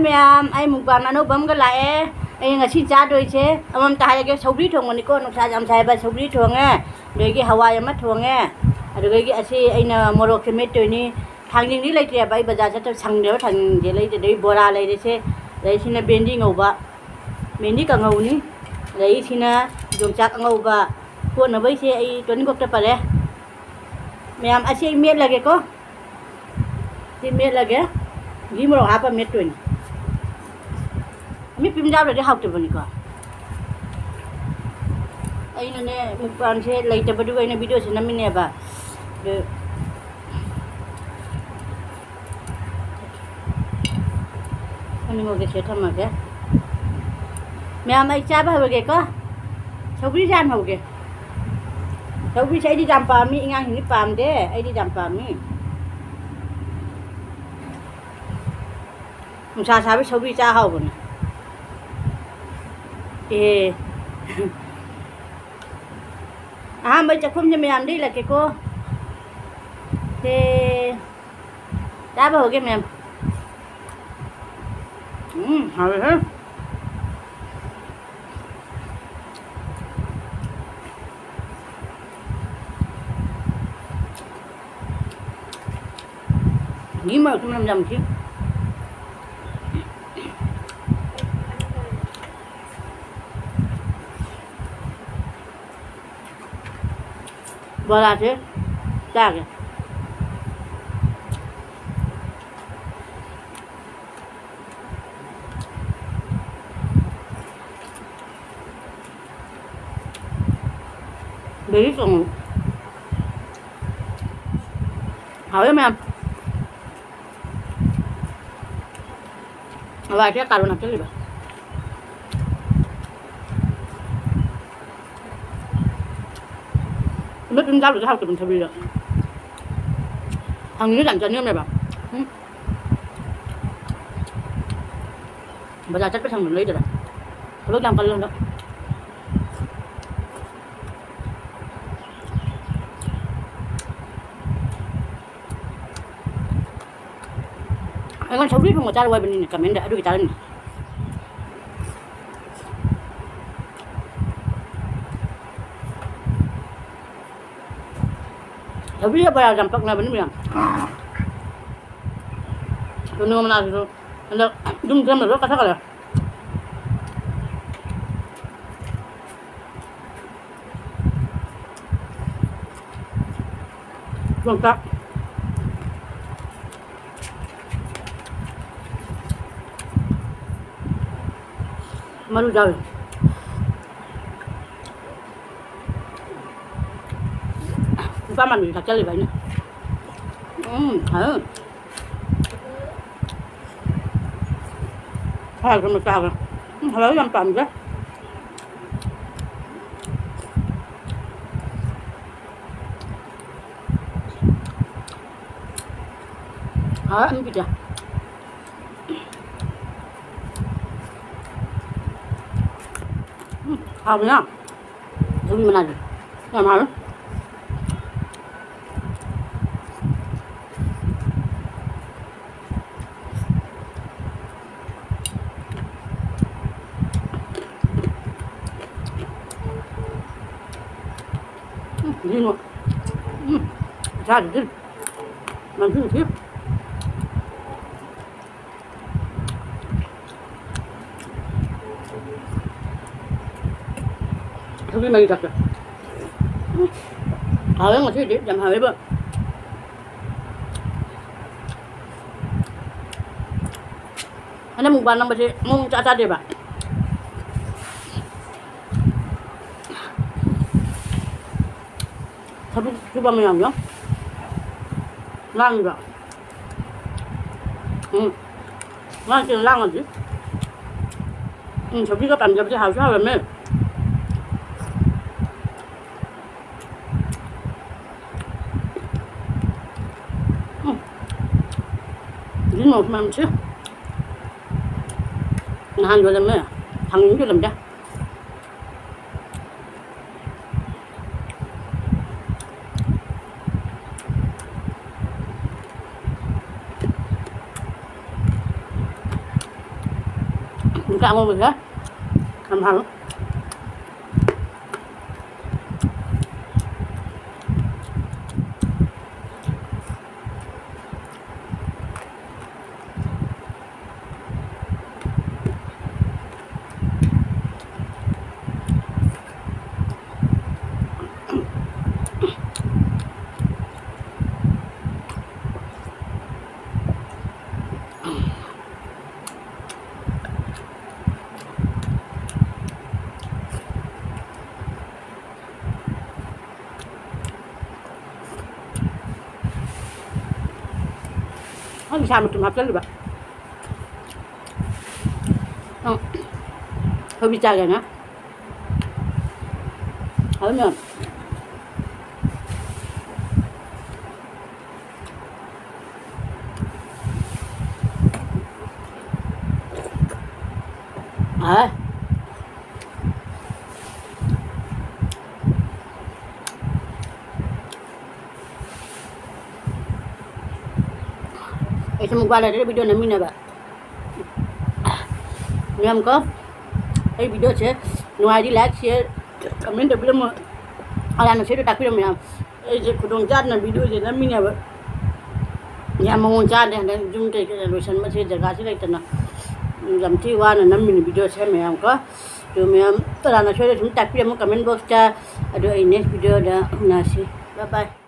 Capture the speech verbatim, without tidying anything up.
ꯃꯌꯥꯝ, ꯑꯩ ꯃꯨꯛꯕꯥꯡ ꯑꯅꯧꯕ ꯑꯃꯒ ꯂꯥꯛꯑꯦ꯫ ꯑꯩ ꯉꯁꯤ ꯆꯥꯗꯣꯏꯁꯦ ꯑꯃꯃꯝꯇ ꯍꯥꯏꯔꯒꯦ꯫ ꯁꯧꯒ꯭ꯔꯤ ꯊꯣꯡꯕꯅꯤꯀꯣ, ꯅꯨꯡꯁꯥ ꯌꯥꯝ ꯁꯥꯏꯕ꯫ ꯁꯧꯒ꯭ꯔꯤ ꯊꯣꯡꯉꯦ, ꯑꯗꯒꯤ ꯍꯋꯥꯏ ꯑꯃ ꯊꯣꯡꯉꯦ, ꯑꯗꯨꯗꯒꯤ ꯑꯁꯤ ꯑꯩꯅ ꯃꯣꯔꯣꯛꯁꯦ ꯃꯦꯠꯇꯣꯏꯅꯤ꯫ ꯊꯥꯡꯖꯤꯡꯗꯤ ꯂꯩꯇ꯭ꯔꯦꯕ, ꯑꯩ ꯕꯖꯥꯔ ꯆꯠꯇꯕ ꯁꯪꯗ꯭ꯔꯦꯕ ꯊꯥꯡꯖꯤꯡꯁꯦ ꯂꯩꯗ꯭ꯔꯦ꯫ ꯑꯗꯩ ꯕꯣꯔꯥ ꯂꯩꯔꯦꯁꯦ, ꯑꯗꯩ ꯁꯤꯅ ꯚꯦꯟꯗꯤ ꯉꯧꯕ, ꯚꯦꯟꯗꯤ ꯀꯥꯡꯉꯧꯅꯤ꯫ ꯑꯗꯩ ꯁꯤꯅ ꯌꯣꯡꯆꯥꯛ ꯑꯉꯧꯕ꯫ ꯀꯣꯠꯅꯕꯩꯁꯦ ꯑꯩ ꯇꯣꯅꯤꯡꯈꯣꯛꯇ ꯄꯔꯦ꯫ ꯃꯌꯥꯝ, ꯑꯁꯤ ꯑꯩ ꯃꯦꯠꯂꯒꯦꯀꯣ꯫ ꯁꯤ ꯃꯦꯠꯂꯒꯦ꯫ ꯘꯤ ꯃꯣꯔꯣꯛ ꯍꯥꯞꯄ ꯃꯦꯠꯇꯣꯏꯅꯤ꯫ ꯑꯃꯦꯠꯄ ꯑꯃ ꯌꯥꯎꯗ꯭ꯔꯗꯤ ꯍꯥꯎꯇꯕꯅꯤꯀꯣ꯫ ꯑꯩꯅꯅꯦ, ꯃꯨꯛꯕꯥꯡꯁꯦ ꯂꯩꯇꯕꯗꯨꯒ ꯑꯩꯅ ꯚꯤꯗꯤꯑꯣꯁꯦ ꯅꯝꯃꯤꯅꯦꯕ꯫ ꯑꯗꯨ ꯑꯅꯤꯃꯛꯀꯤ ꯁꯦꯠ ꯊꯝꯃꯒꯦ꯫ ꯃꯌꯥꯝ, ꯑꯩ ꯆꯥꯕ ꯍꯧꯔꯒꯦꯀꯣ꯫ ꯁꯧꯒ꯭ꯔꯤ ꯆꯥꯅ ꯍꯧꯒꯦ꯫ ꯁꯧꯒ꯭ꯔꯤꯁꯦ ꯑꯩꯗꯤ ꯌꯥꯝ ꯄꯥꯝꯃꯤ, ꯑꯉꯥꯡꯁꯤꯡꯗꯤ ꯄꯥꯝꯗꯦ, ꯑꯩꯗꯤ ꯌꯥꯝ ꯄꯥꯝꯃꯤ꯫ ꯅꯨꯡꯁꯥ ꯁꯥꯕ ꯁꯧꯒ꯭ꯔꯤ ꯆꯥ ꯍꯥꯎꯕꯅꯦ꯫ ꯑꯦ꯫ ꯑꯍꯥꯟꯕ ꯆꯥꯛꯈꯨꯝꯁꯦ ꯃꯌꯥꯝꯗ ꯏꯜꯂꯛꯀꯦꯀꯣ꯫ ꯁꯦ꯫ ꯆꯥꯕ ꯍꯧꯒꯦ, ꯃꯌꯥꯝ꯫ ꯎꯝ, ꯍꯥꯎꯋꯦꯍꯦ꯫ ꯘꯤ ꯃꯔꯛꯇ ꯃꯅꯝ ꯌꯥꯝ ꯊꯤ꯫ ꯕꯣꯔꯥꯁꯦ ꯆꯥꯒꯦ꯫ ꯕꯦꯔꯤ ꯀꯥꯡꯉꯧ꯫ ꯍꯥꯎꯋꯦ ꯃꯌꯥꯝ꯫ ꯍꯋꯥꯏꯁꯦ ꯀꯥꯔꯣꯠ ꯍꯥꯞꯆꯤꯜꯂꯤꯕ꯫ ꯑꯃꯦꯠꯄ ꯑꯃ ꯆꯥꯕꯗꯤ ꯍꯥꯎꯇꯕꯅꯤ ꯊꯕꯤꯗꯣ꯫ ꯍꯪꯉꯤꯅꯦ ꯌꯥꯝ ꯆꯥꯅꯤꯡꯉꯝꯃꯦꯕ꯫ ꯎꯝ꯫ ꯕꯖꯥꯔ ꯆꯠꯄ ꯁꯪꯗꯅ ꯂꯩꯗꯕ꯫ ꯊꯕꯛ ꯌꯥꯝ ꯀꯜꯂꯦ ꯍꯟꯗꯛ꯫ ꯑꯩꯉꯣꯟꯗ ꯁꯧꯒ꯭ꯔꯤ ꯊꯣꯡꯕ ꯆꯥꯔꯨ ꯍꯥꯏꯕꯅꯤꯅꯦ, ꯀꯃꯦꯟꯗ ꯑꯗꯨꯒꯤ ꯆꯥꯔꯝꯃꯤ꯫ ꯁꯧꯒ꯭ꯔꯤꯒ ꯕꯣꯔꯥꯒ ꯌꯥꯝ ꯄꯛꯅꯕꯅꯤ ꯃꯌꯥꯝ꯫ ꯀꯩꯅꯣ ꯃꯅꯥꯁꯤꯁꯨ ꯍꯟꯗꯛ ꯑꯗꯨꯝ ꯁꯦꯝꯕ ꯂꯣꯏ ꯀꯠꯊꯈ꯭ꯔꯦ꯫ ꯌꯣꯡꯆꯥꯛ꯫ ꯃꯔꯨ ꯆꯥꯎꯋꯤ꯫ ꯅꯨꯄꯥ ꯃꯥꯟꯕꯤ ꯊꯥꯛꯆꯜꯂꯤꯕ ꯑꯩꯅ꯫ ꯎꯝ, ꯍꯥꯎꯋꯤ꯫ ꯍꯋꯥꯏ ꯃꯆꯥꯒ꯫ ꯎꯝ, ꯍꯋꯥꯏ ꯌꯥꯝ ꯄꯥꯝꯖꯩ꯫ ꯍꯥꯎꯋꯦ, ꯑꯅꯤꯒꯤꯗꯤ꯫ ꯎꯝ, ꯍꯥꯎꯕꯅ꯫ ꯁꯧꯒ꯭ꯔꯤ ꯃꯅꯥꯁꯦ ꯌꯥꯝ ꯍꯥꯎꯋꯦ꯫ ꯎꯝ, ꯌꯦꯡꯉꯣ꯫ ꯎꯝ, ꯈꯨꯠꯁꯥꯁꯤꯗꯤ꯫ ꯃꯟꯊꯨ ꯊꯤ꯫ ꯁꯧꯒ꯭ꯔꯤ ꯃꯍꯤ ꯊꯛꯀꯦ꯫ ꯎꯝ꯫ ꯍꯥꯎꯋꯦ ꯉꯁꯤꯗꯤ, ꯌꯥꯝ ꯍꯥꯎꯋꯦꯕ꯫ ꯍꯟꯗꯛ ꯃꯨꯛꯕꯥꯡ ꯅꯝꯕꯁꯦ ꯃꯑꯣꯡ ꯏꯆꯥ ꯆꯥꯗꯦꯕ꯫ ꯊꯕꯛ ꯁꯨꯕ ꯃꯌꯥꯝꯗꯣ ꯂꯥꯡꯉꯤꯕ꯫ ꯎꯝ꯫ ꯃꯥꯁꯦ ꯂꯥꯡꯉꯗꯤ꯫ ꯎꯝ, ꯁꯧꯒ꯭ꯔꯤꯒ ꯄꯥꯟꯖꯕꯁꯦ ꯍꯥꯎꯁꯨ ꯍꯥꯎꯔꯝꯃꯦ꯫ ꯎꯝ꯫ ꯒ꯭ꯔꯤꯟ ꯃꯣꯔꯣꯛ ꯃꯌꯥꯝꯁꯦ ꯅꯍꯥꯟ ꯌꯣꯜꯂꯝꯃꯦ꯫ ꯊꯥꯡꯖꯤꯡꯁꯨ ꯌꯣꯜꯂꯝꯗꯦ꯫ ꯍꯤꯡꯈꯥ ꯑꯉꯧꯕꯁꯦ ꯌꯥꯝ ꯍꯥꯎꯏ꯫ ꯑꯩ ꯏꯁꯥ ꯃꯇꯨꯝ ꯍꯥꯞꯆꯜꯂꯤꯕ꯫ ꯑꯪ꯫ ꯊꯣꯏꯕꯤ ꯆꯥꯒꯦꯅ꯫ ꯍꯥꯎꯏ ꯃꯌꯥꯝ꯫ ꯑꯥ꯫ ꯑꯩꯁꯨ ꯃꯨꯛꯕꯥꯡ ꯂꯩꯔꯦ video ꯅꯝꯃꯤꯟꯅꯕ꯫ ꯃꯌꯥꯝ ꯀꯣ, ꯑꯩ videoꯁꯦ ꯅꯨꯡꯉꯥꯏꯔꯗꯤ like, share, comment ꯇꯧꯕꯤꯔꯝꯃꯣ꯫ ꯑꯔꯥꯟꯕ ꯁꯣꯏꯗ ꯇꯥꯛꯄꯤꯔꯝꯃꯣ ꯃꯌꯥꯝ꯫ ꯑꯩꯁꯦ ꯈꯨꯗꯣꯡ ꯆꯥꯗꯅ videoꯁꯦ ꯅꯝꯃꯤꯟꯅꯕ꯫ ꯌꯥꯝ ꯃꯑꯣꯡ ꯆꯥꯗꯦ ꯍꯟꯗꯛ ꯌꯨꯝ ꯀꯩ ꯀꯩ ꯂꯣꯏꯁꯟꯕꯁꯦ ꯖꯒꯥꯁꯤ ꯂꯩꯇꯅ꯫ ꯌꯥꯝ ꯊꯤ ꯋꯥꯅ ꯅꯝꯃꯤꯅꯤ videoꯁꯦ ꯃꯌꯥꯝ ꯀꯣ꯫ ꯑꯗꯨ ꯃꯌꯥꯝ ꯑꯔꯥꯟꯕ ꯁꯣꯏꯗ ꯁꯨꯝ ꯇꯥꯛꯄꯤꯔꯝꯃꯣ comment boxꯇ꯫ ꯑꯗꯨ ꯑꯩ next videoꯗ ꯎꯅꯁꯤ꯫ Bye bye꯫